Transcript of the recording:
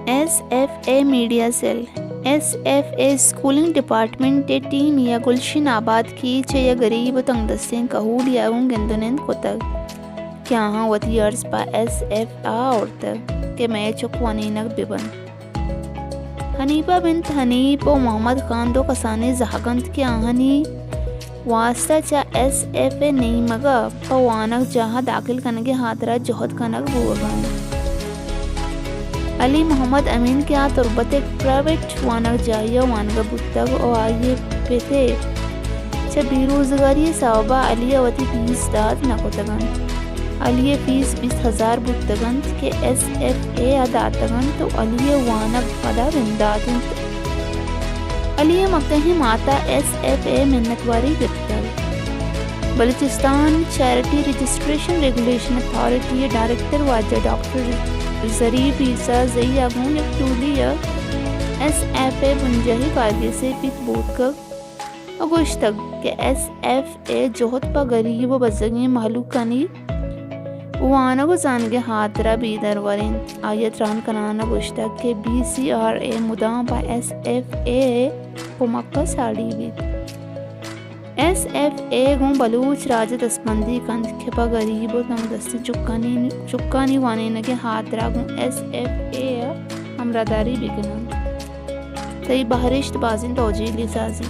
S F A media cell, S F A schooling department ءِ ٹیمے ءَ گلشن آبادکی چہ یک گریب ءُ تنگدستیں کہولے ءَ گوں گند ءُ نند کتگ کہ آہاں وتی ارز پہ ایس ایف اے ءَ آورتگ کہ مئے چک وانینگ بہ بنت۔ حنیفہ بنت حنیف ءُ محمد خان دو کسانیں زہگ اَنت کہ آہانی واستہ چہ ایس ایف اے ءِ نیمگ ءَ پہ وانگجاہ ءَ داخل کنگ ءِ ہاترا جہد کنگ بوگ ءَ اِنت۔ علی محمد امین کہ آ تربت ءِ یک پرائیویٹ وانگجاہے ءَ وانگ ءَ بوتگ ءُ آئی ءِ پت ءَ چہ بے روزگاری ءِ سوب ءَ علی ءَ وتی فیس دات نہ کتگ اَنت۔ علی ءِ فیس بیست ہزار بوتگ اَنت کہ ایس ایف اے ءَ داتگ اَنت ءُ علی ءِ وانگ پدا بندات اِنت۔ علی ءِ مکہیں مات ءَ ایس ایف اے ءِ منتواری گپتگ۔ Balochistan charity registration regulation authority ءِ ڈائریکٹر واجہ ڈاکٹر ظریف عیسیٰ زئی ءَ گوں یک ٹولی ءَ ایس ایف اے ءِ بنجاہی کارگس ءِ پت بوتگ ءُ گوشتگ کہ ایس ایف اے ءِ جہد پہ گریب ءُ بزگیں مہلوکانی وانگ ءُ زانگ ءِ ہاترا بے درور اِنت۔ آئی ءَ تران کنان ءَ گوشتگ کہ بی سی آر اے مدام پہ ایس ایف اے ءِ کمک ءَ ساڑی بیت۔ ایس ایف اے گوں بلوچ راج ءَ دستبندی کنت کہ پہ گریب ءُ تنگدستیں چکانی، چکانی وانینگ ءِ ہاترا گوں ایس ایف اے ءَ ہمراہداری بہ کن اَنت۔ تئی بہرشت بازیں توجیلے سازی۔